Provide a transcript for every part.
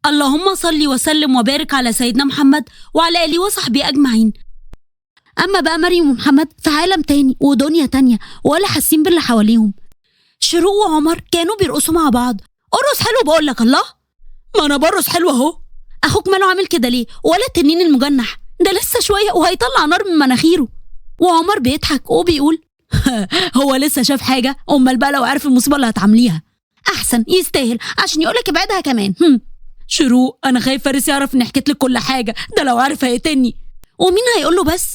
اللهم صل وسلم وبارك على سيدنا محمد وعلى آله وصحبه أجمعين. أما بقى مريم ومحمد في عالم تاني ودنيا تانية، ولا حاسين باللي حواليهم. شروق وعمر كانوا بيرقصوا مع بعض. ارقص حلو بقول لك. الله، ما أنا برقص حلو أهو. أخوك ماله عامل كده ليه؟ ولا التنين المجنح ده لسه شوية وهيطلع نار من مناخيره. وعمر بيضحك وبيقول هو لسه شاف حاجة؟ أمال بقى لو عرف المصيبة اللي هتعمليها. أحسن، يستاهل عشان يقولك ابعدها كمان. شروق، أنا خايف فارس يعرف إني حكيت لك كل حاجة، ده لو عرف هيقتلني. ومين هيقوله بس؟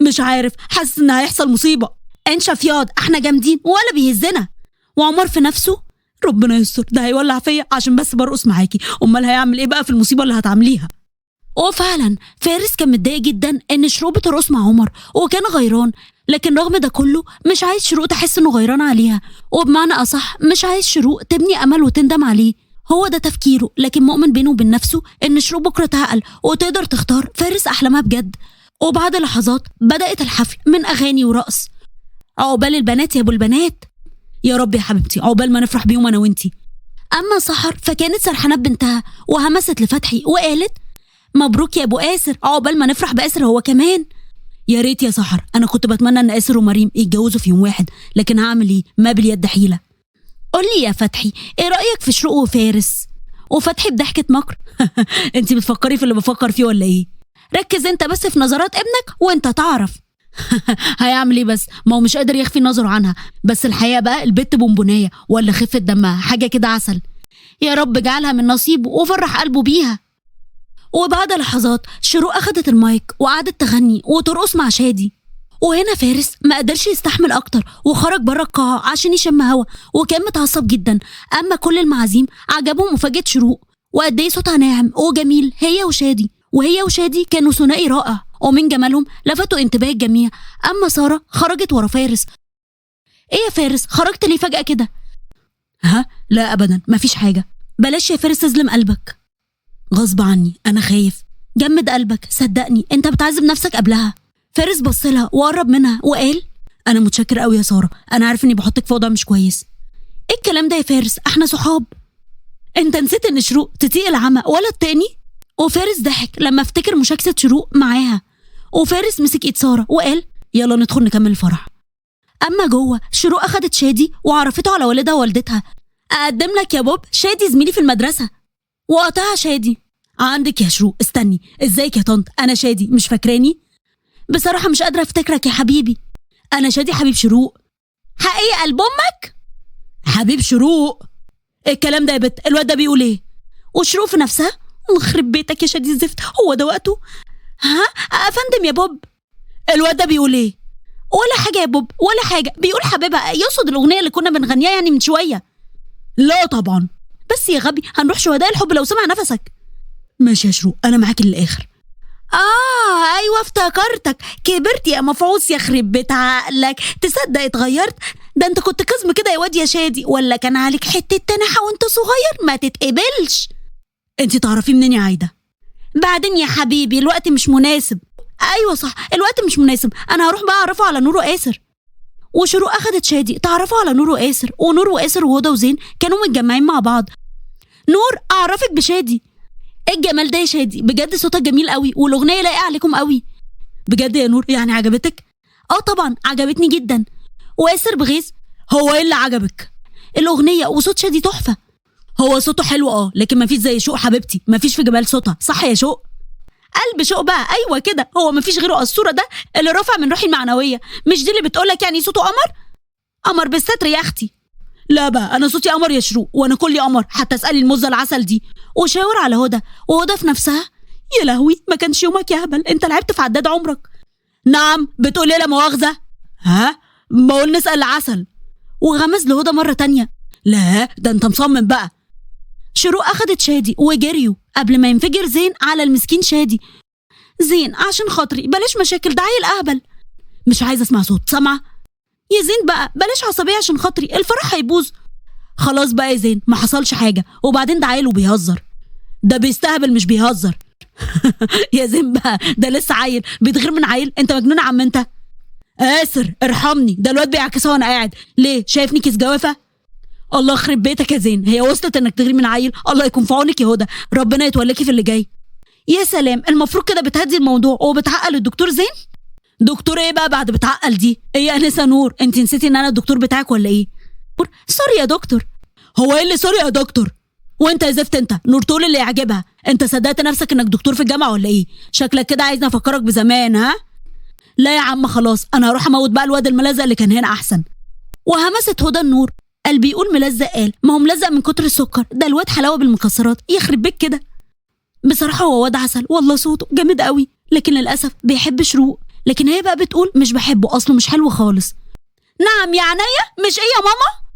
مش عارف، حاسس إن هيحصل مصيبة. انشف ياض، احنا جامدين ولا بيهزنا. وعمر في نفسه ربنا يستر، ده هيولع فيا عشان بس برقص معاكي، امال هيعمل ايه بقى في المصيبة اللي هتعمليها. وفعلا فارس كان متضايق جدا ان شروق بترقص مع عمر، وكان غيران، لكن رغم ده كله مش عايز شروق تحس انه غيران عليها، وبمعنى اصح مش عايز شروق تبني امل وتندم عليه. هو ده تفكيره، لكن مؤمن بينه وبين نفسه ان شروق بكره تعقل وتقدر تختار فارس احلامها بجد. وبعد لحظات بدأت الحفل من اغاني ورقص. عقبال البنات يا ابو البنات، يا رب يا حبيبتي، عقبال ما نفرح بيهم انا وانتي. اما سحر فكانت سرحانه ببنتها وهمست لفتحي وقالت مبروك يا ابو آسر، عقبال ما نفرح بآسر هو كمان. يا ريت يا سحر، انا كنت بتمنى ان آسر ومريم يتجوزوا في يوم واحد، لكن هعمل ايه، ما باليد حيله. قول لي يا فتحي، ايه رايك في شروق وفارس؟ وفتحي بضحكه مكر انت بتفكري في اللي بفكر فيه ولا ايه؟ ركز انت بس في نظرات ابنك وانت تعرف. هيعمل ايه بس، ما هو مش قادر يخفي نظره عنها. بس الحقيقة بقى البت بونبونيه ولا خفه دمها، حاجة كده عسل. يا رب جعلها من نصيبه وفرح قلبه بيها. وبعد لحظات شروق اخدت المايك وقعدت تغني وترقص مع شادي. وهنا فارس ما قدرش يستحمل اكتر وخرج بره القاعة عشان يشم هوا، وكان متعصب جدا. اما كل المعازيم عجبهم مفاجاة شروق وقد ايه صوتها ناعم وجميل، هي وشادي. وهي وشادي كانوا ثنائي رائع، ومن جمالهم لفتوا انتباه الجميع. اما ساره خرجت ورا فارس. ايه يا فارس، خرجت ليه فجأة كده؟ ها، لا ابدا، مفيش حاجة. بلاش يا فارس تظلم قلبك. غصب عني، انا خايف. جمد قلبك، صدقني انت بتعذب نفسك قبلها. فارس بصلها وقرب منها وقال انا متشكر قوي يا ساره، انا عارف اني بحطك في وضع مش كويس. ايه الكلام ده يا فارس، احنا صحاب. انت نسيت ان شروق تطيق العمى ولا التاني؟ وفارس ضحك لما افتكر مشاكسه شروق معاها. وفارس مسك ايد ساره وقال يلا ندخل نكمل الفرح. اما جوه شروق اخدت شادي وعرفته على والدها ووالدتها. اقدم لك يا بوب شادي زميلي في المدرسة. وقطعها شادي. عندك يا شروق، استني، ازيك يا طنط، انا شادي، مش فاكراني؟ بصراحة مش قادرة افتكرك يا حبيبي. انا شادي حبيب شروق. حقيقة قلب امك حبيب شروق؟ ايه الكلام ده يا بت، الواد ده بيقول ايه؟ وشروق في نفسها مخرب بيتك يا شادي الزفت، هو ده وقته؟ ها افندم يا بوب، الواد ده بيقول ايه؟ ولا حاجة يا بوب، ولا حاجة، بيقول حبيبها، يقصد الاغنية اللي كنا بنغنيها يعني من شوية. لا طبعا، بس يا غبي هنروح شهداء الحب لو سمع نفسك. ماشي يا شروق، انا معاك للاخر. ايوه افتكرتك، كبرت يا مفعوص، يخرب بيت عقلك، تصدق اتغيرت؟ ده انت كنت قزم كده يا واد يا شادي، ولا كان عليك حتة تنحه وانت صغير ما تتقبلش. انت تعرفي منين يا عايدة؟ بعدين يا حبيبي الوقت مش مناسب. ايوه صح، الوقت مش مناسب، انا هروح بقى اعرفه على نور وآسر. وشروق اخدت شادي تعرفوا على نور وآسر، ونور وآسر وهدى وزين كانوا متجمعين مع بعض. نور اعرفك بشادي. ايه الجمال ده يا شادي، بجد صوتك جميل قوي والاغنية لايقة عليكم قوي. بجد يا نور، يعني عجبتك؟ اه طبعا عجبتني جدا. وآسر بغيظ هو ايه اللي عجبك؟ الاغنية وصوت شادي تحفة. هو صوته حلو لكن مفيش زي شوق حبيبتي، مفيش في جمال صوتها، صح يا شوق؟ قلب شوق بقى، ايوه كده، هو مفيش غيره الصورة ده اللي رافع من روحي المعنوية، مش دي اللي بتقولك يعني صوته قمر؟ قمر بالستر يا اختي. لا بقى، انا صوتي قمر يا شروق، وانا كلي قمر، حتى اسالي المزة العسل دي. وشاور على هدى، وهدى في نفسها يا لهوي ما كانش يومك يا هبل، انت لعبت في عداد عمرك. نعم بتقولي لا مؤاخذة؟ ها بقول نسال العسل. وغمز لهدى مرة تانية. لا ده انت مصمم بقى. شروق اخدت شادي وجريوا قبل ما ينفجر زين على المسكين شادي. زين عشان خاطري بلاش مشاكل، ده عيل اهبل. مش عايزه اسمع صوت، سامعه يا زين؟ بقى بلاش عصبية عشان خاطري، الفرح هيبوظ. خلاص بقى يا زين، ما حصلش حاجة، وبعدين ده عيل وبيهزر، ده بيستهبل مش بيهزر. يا زين بقى ده لسه عيل، بيتغير من عيل، انت مجنون يا عم انت. آسر ارحمني، ده الواد بيعكسها وانا قاعد، ليه شايفني كيس جوافه؟ الله يخرب بيتك يا زين، هي وصلت انك تغير من عيل؟ الله يكون في عونك يا هدى، ربنا يتولكي في اللي جاي. يا سلام، المفروض كده بتهدي الموضوع وبتعقل الدكتور زين. دكتور ايه بقى بعد بتعقل دي؟ ايه يا انسه نور، انت نسيتي ان انا الدكتور بتاعك ولا ايه؟ sorry يا دكتور. هو ايه اللي sorry يا دكتور؟ وانت يا زفت انت، نور تقول اللي يعجبها. انت صدقت نفسك انك دكتور في الجامعة ولا ايه؟ شكلك كده عايزني افكرك بزمان. ها لا يا عم خلاص، انا هروح اموت بقى الواد الملزق اللي كان هنا احسن. وهمست هدى النور، قال بيقول ملزق، قال ما هو ملزق من كتر السكر، ده الواد حلاوة بالمكسرات، يخرب بيك كده. بصراحة هو واد عسل والله، صوته جامد قوي، لكن للاسف بيحب شروق، لكن هي بقى بتقول مش بحبه اصله مش حلو خالص. نعم يا عينيا، مش ايه يا ماما؟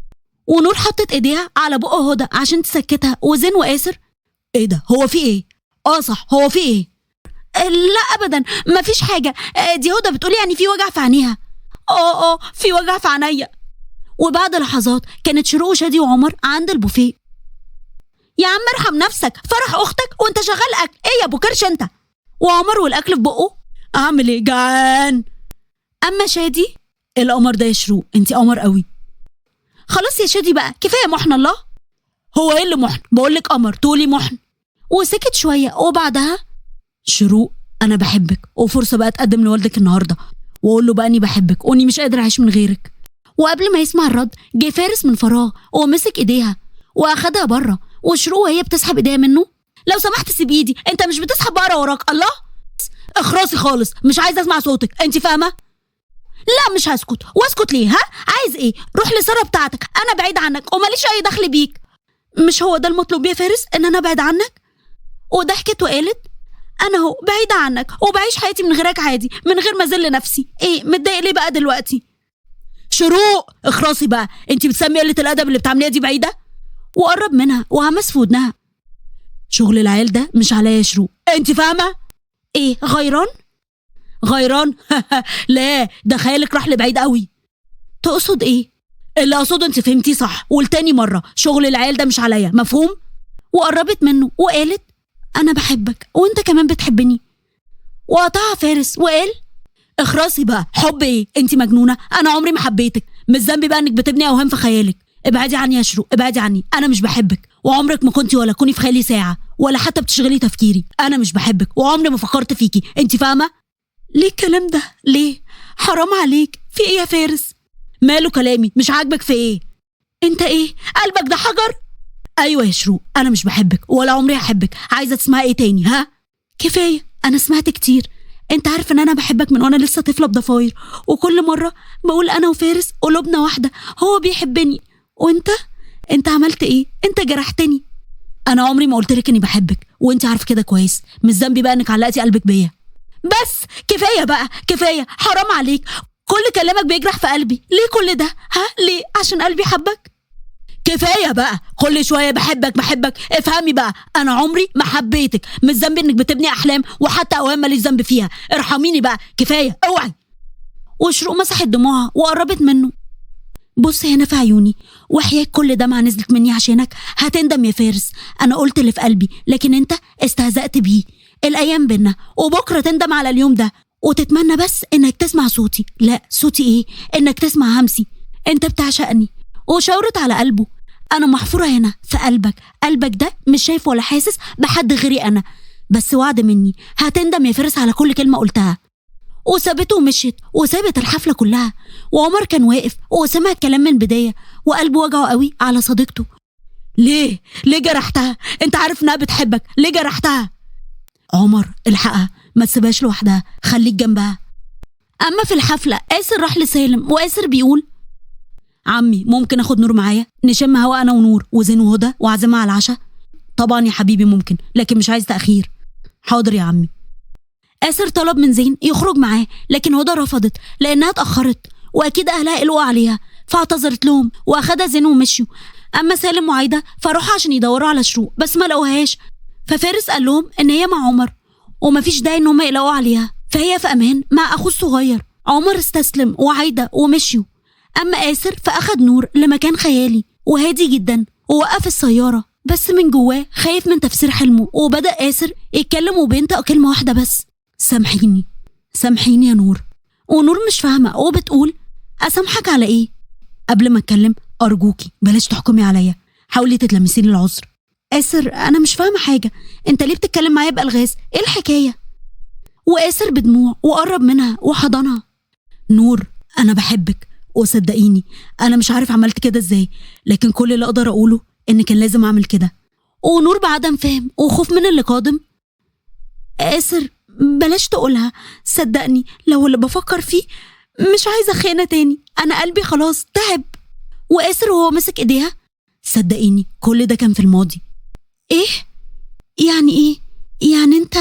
ونور حطت ايديها على بق هدى عشان تسكتها، وزين وآسر ايه ده، هو في ايه؟ اه صح، هو في ايه؟ لا ابدا مفيش حاجة، دي هدى بتقول يعني في وجع في عينيها. اه في وجع في عينيا. وبعد لحظات كانت شروق وشادي وعمر عند البوفيه. يا عم ارحم نفسك، فرح اختك وانت شغال اكل ايه يا ابو كرش انت؟ وعمر والاكل في بقه، اعمل ايه جعان. اما شادي، القمر ده يا شروق، انت قمر قوي. خلاص يا شادي بقى كفاية محن. الله، هو ايه اللي محن؟ بقول لك قمر تقولي محن. وسكت شوية وبعدها شروق انا بحبك، وفرصه بقى اتقدم لوالدك النهارده واقول له بقى اني بحبك واني مش قادر اعيش من غيرك. وقبل ما يسمع الرد جه فارس من فراغ ومسك ايديها واخدها بره، وشروق وهي بتسحب ايديها منه، لو سمحت سيب ايدي، انت مش بتسحب بقرة وراك. الله، اخرسي خالص، مش عايزه اسمع صوتك، انت فاهمه؟ لا مش هسكت. واسكت ليه؟ ها عايز ايه؟ روح لساره بتاعتك، انا بعيد عنك وماليش اي دخل بيك. مش هو ده المطلوب يا فارس، ان انا ابعد عنك؟ وضحكت وقالت انا اهو بعيدة عنك وبعيش حياتي من غيرك عادي، من غير ما اذل نفسي. ايه متضايق ليه بقى دلوقتي؟ شروق اخرسي بقى، انت بتسمي قلة الادب اللي بتعمليها دي بعيدة؟ وقرب منها وهمس في ودنها، شغل العيال ده مش عليا يا شروق، انت فاهمه؟ ايه غيران؟ غيران؟ لا ده خيالك راح لبعيد قوي. تقصد ايه؟ اللي اقصده انت فهمتيه صح، والتاني مرة شغل العيال ده مش عليا، مفهوم؟ وقربت منه وقالت انا بحبك وانت كمان بتحبني. وقطعها فارس وقال اخرسي بقى، حب ايه؟ انت مجنونة، انا عمري ما حبيتك، مش ذنبي بقى انك بتبني اوهام في خيالك. ابعدي عني يا شروق، ابعدي عني، انا مش بحبك وعمرك ما كنتي ولا كوني في خيالي ساعة ولا حتى بتشغلي تفكيري، انا مش بحبك وعمري ما فكرت فيكي، انت فاهمه؟ ليه الكلام ده؟ ليه؟ حرام عليك، في ايه يا فارس؟ ماله كلامي؟ مش عاجبك في ايه؟ انت ايه؟ قلبك ده حجر؟ ايوه يا شروق، انا مش بحبك ولا عمري هحبك، عايزه تسمعي ايه تاني؟ ها كفاية، انا سمعت كتير، انت عارف ان انا بحبك من وانا لسه طفله بضفاير، وكل مرة بقول انا وفارس قلوبنا واحدة، هو بيحبني، وانت انت عملت ايه؟ انت جرحتني. انا عمري ما قلت لك اني بحبك وانت عارف كده كويس، مش ذنبي بقى انك علقتي قلبك بيا. بس كفاية بقى، كفاية، حرام عليك، كل كلامك بيجرح في قلبي، ليه كل ده؟ ها ليه؟ عشان قلبي حبك؟ كفاية بقى، كل شوية بحبك بحبك، افهمي بقى انا عمري ما حبيتك، مش ذنبي انك بتبني احلام وحتى اوهام ماليش ذنب فيها، ارحميني بقى، كفاية، اوعي. وشروق مسحت دموعها وقربت منه، بص هنا في عيوني، وحياة كل دمعة نزلت مني عشانك هتندم يا فارس، انا قلت اللي في قلبي لكن انت استهزأت بيه، الايام بينا وبكره تندم على اليوم ده وتتمنى بس انك تسمع صوتي، لا صوتي ايه؟ انك تسمع همسي، انت بتعشقني. وشاورت على قلبه، انا محفورة هنا في قلبك، قلبك ده مش شايف ولا حاسس بحد غيري انا، بس وعد مني هتندم يا فارس على كل كلمة قلتها. وسابته ومشيت وسابت الحفلة كلها، وعمر كان واقف وسمع الكلام من بداية وقلبه وجعه قوي على صديقته. ليه؟ ليه جرحتها؟ انت عارف انها بتحبك، ليه جرحتها؟ عمر الحقها، ما تسيبهاش لوحدها، خليك جنبها. اما في الحفلة آسر راح لسالم، وآسر بيقول عمي ممكن اخد نور معايا نشم هوا انا ونور وزين وهدى وعزمها على العشاء؟ طبعا يا حبيبي ممكن، لكن مش عايز تاخير. حاضر يا عمي. آسر طلب من زين يخرج معاه، لكن هدى رفضت لانها اتاخرت واكيد اهلها قلقوا عليها، فاعتذرت لهم واخدها زين ومشوا. اما سالم وعايده فراحوا عشان يدوروا على شروق بس ما لقوهاش، ففارس قال لهم ان هي مع عمر ومفيش داعي ان هم يقلقوا عليها، فهي في امان مع اخوه الصغير. عمر استسلم وعايده ومشيوا. اما آسر فاخد نور لمكان خيالي وهادي جدا ووقف السيارة، بس من جواه خايف من تفسير حلمه، وبدا آسر يتكلم وبينطق كلمة واحدة بس، سامحيني، سامحيني يا نور. ونور مش فاهمه وبتقول اسامحك على ايه؟ قبل ما اتكلم أرجوكي بلاش تحكمي عليا، حاولي تتلمسيني العذر. آسر أنا مش فاهمة حاجة، أنت ليه بتتكلم معايا بألغاز؟ إيه الحكاية؟ وآسر بدموع وقرب منها وحضنها. نور أنا بحبك، وصدقيني أنا مش عارف عملت كده إزاي، لكن كل اللي أقدر أقوله إن كان لازم أعمل كده. ونور بعدم فهم وخوف من اللي قادم، آسر بلاش تقولها، صدقني لو اللي بفكر فيه مش عايزة خيانة تاني، أنا قلبي خلاص تعب. وآسر وهو مسك إيديها، صدقيني كل ده كان في الماضي. إيه؟ يعني إيه؟ يعني أنت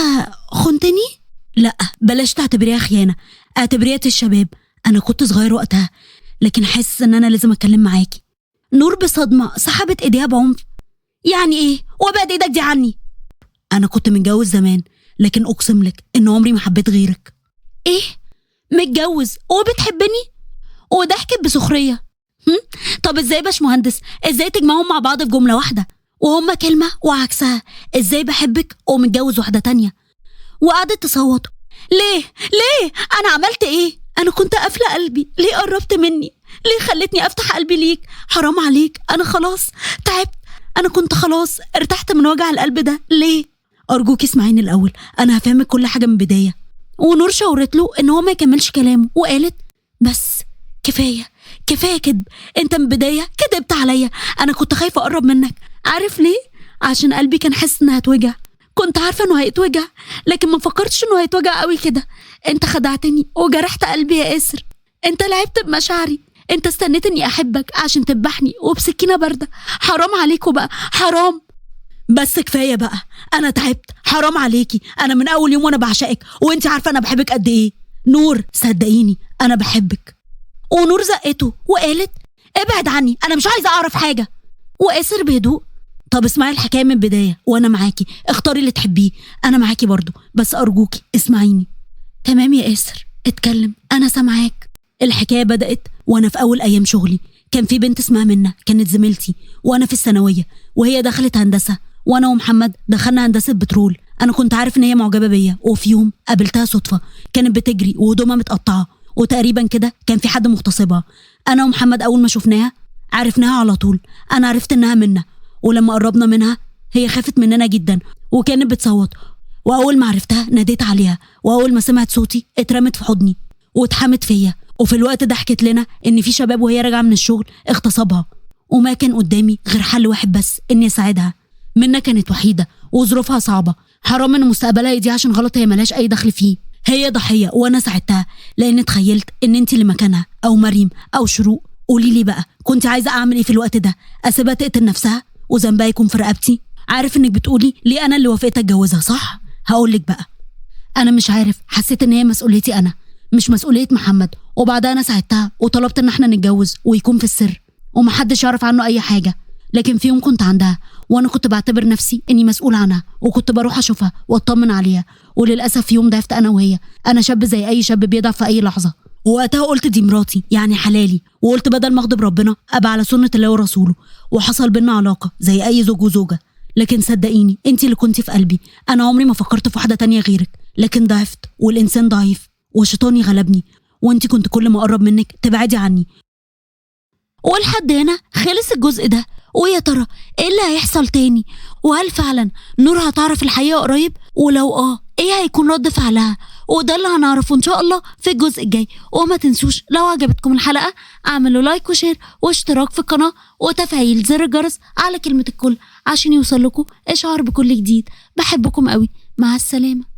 خنتني؟ لأ بلاش تعتبريها خيانة، اعتبريها الشباب، أنا كنت صغير وقتها، لكن حاسس إن أنا لازم أتكلم معاكي. نور بصدمة سحبت إيديها بعنف، يعني إيه؟ وابعد إيدك دي عني. أنا كنت متجوز زمان، لكن أقسم لك إن عمري ما حبيت غيرك. إيه؟ متجوز وبتحبني؟ وضحكت بسخرية. طب إزاي باشمهندس؟ إزاي تجمعهم مع بعض في جملة واحدة وهما كلمة وعكسها؟ إزاي بحبك ومتجوز واحدة تانية؟ وقعدت تصوت، ليه؟ ليه؟ أنا عملت إيه؟ أنا كنت قافلة قلبي، ليه قربت مني؟ ليه خلتني أفتح قلبي ليك؟ حرام عليك، أنا خلاص تعبت، أنا كنت خلاص ارتحت من وجع القلب ده، ليه؟ أرجوك اسمعيني الأول، أنا هفهمك كل حاجة من بداية. ونور شاورت له إن هو ما يكملش كلامه وقالت بس كفاية كفاية كدب، أنت من بداية كدبت عليا، أنا كنت خايفة أقرب منك، عارف ليه؟ عشان قلبي كان حاسس إنها هتوجع، كنت عارفة إنه هيتوجع، لكن ما فكرتش إنه هيتوجع قوي كده. أنت خدعتني وجرحت قلبي يا آسر، أنت لعبت بمشاعري، أنت استنيت إني أحبك عشان تذبحني وبسكينة باردة، حرام عليكوا بقى، حرام. بس كفاية بقى، أنا تعبت، حرام عليكي، أنا من أول يوم وأنا بعشقك، وأنت عارفة أنا بحبك قد إيه. نور صدقيني أنا بحبك. ونور زقته وقالت ابعد عني، أنا مش عايزة أعرف حاجة. وآسر بهدوء، طب اسمعي الحكاية من البداية وأنا معاكي، اختاري اللي تحبيه، أنا معاكي برضو، بس أرجوكي اسمعيني. تمام يا آسر اتكلم، أنا سامعاك. الحكاية بدأت وأنا في أول أيام شغلي، كان في بنت اسمها منى، كانت زميلتي وأنا في الثانوية، وهي دخلت هندسة وأنا ومحمد دخلنا هندسة بترول. أنا كنت عارف إن هي معجبة بيا، وفي يوم قابلتها صدفة، كانت بتجري وهدومها متقطعة وتقريبا كده كان في حد مغتصبها. أنا ومحمد أول ما شفناها عرفناها على طول، أنا عرفت إنها منى، ولما قربنا منها هي خافت مننا جدا وكانت بتصوت، وأول ما عرفتها ناديت عليها، وأول ما سمعت صوتي اترمت في حضني واتحمت فيا. وفي الوقت ده حكت لنا إن في شباب وهي راجعة من الشغل اغتصبها، وما كان قدامي غير حل واحد بس، إني أساعدها. منى كانت وحيدة وظروفها صعبة، حرام إن مستقبلها يضيع عشان غلط هي ملهاش أي دخل فيه، هي ضحية وأنا ساعدتها، لأن تخيلت إن أنت اللي مكانها أو مريم أو شروق. قولي لي بقى كنت عايزة أعمل إيه في الوقت ده؟ أسيبها تقتل نفسها وذنبها يكون في رقبتي؟ عارف إنك بتقولي ليه أنا اللي وافقت أتجوزها صح؟ هقولك بقى، أنا مش عارف، حسيت إن هي مسؤوليتي أنا مش مسؤولية محمد. وبعدها أنا ساعدتها وطلبت إن احنا نتجوز ويكون في السر ومحدش يعرف عنه أي حاجة. لكن في يوم كنت عندها وأنا كنت بعتبر نفسي إني مسؤول عنها، وكنت بروح أشوفها وأطمن عليها، وللأسف في يوم ضعفت أنا وهي. أنا شاب زي أي شاب بيضعف في أي لحظة، ووقتها قلت دي مراتي يعني حلالي، وقلت بدل ما أغضب ربنا أبقى على سنة الله ورسوله، وحصل بينا علاقة زي أي زوج وزوجة. لكن صدقيني أنت اللي كنتي في قلبي، أنا عمري ما فكرت في واحدة تانية غيرك، لكن ضعفت والإنسان ضعيف وشيطاني غلبني، وانت كنت كل ما اقرب منك تبعدي عني. ولحد هنا خلص الجزء ده، ويا ترى ايه اللي هيحصل تاني؟ وهل فعلا نور هتعرف الحقيقة قريب؟ ولو ايه هيكون رد فعلها؟ وده اللي هنعرفه ان شاء الله في الجزء الجاي. وما تنسوش لو عجبتكم الحلقة اعملوا like و share واشتراك في القناة وتفعيل زر الجرس على كلمة الكل عشان يوصل لكم اشعار بكل جديد. بحبكم قوي، مع السلامة.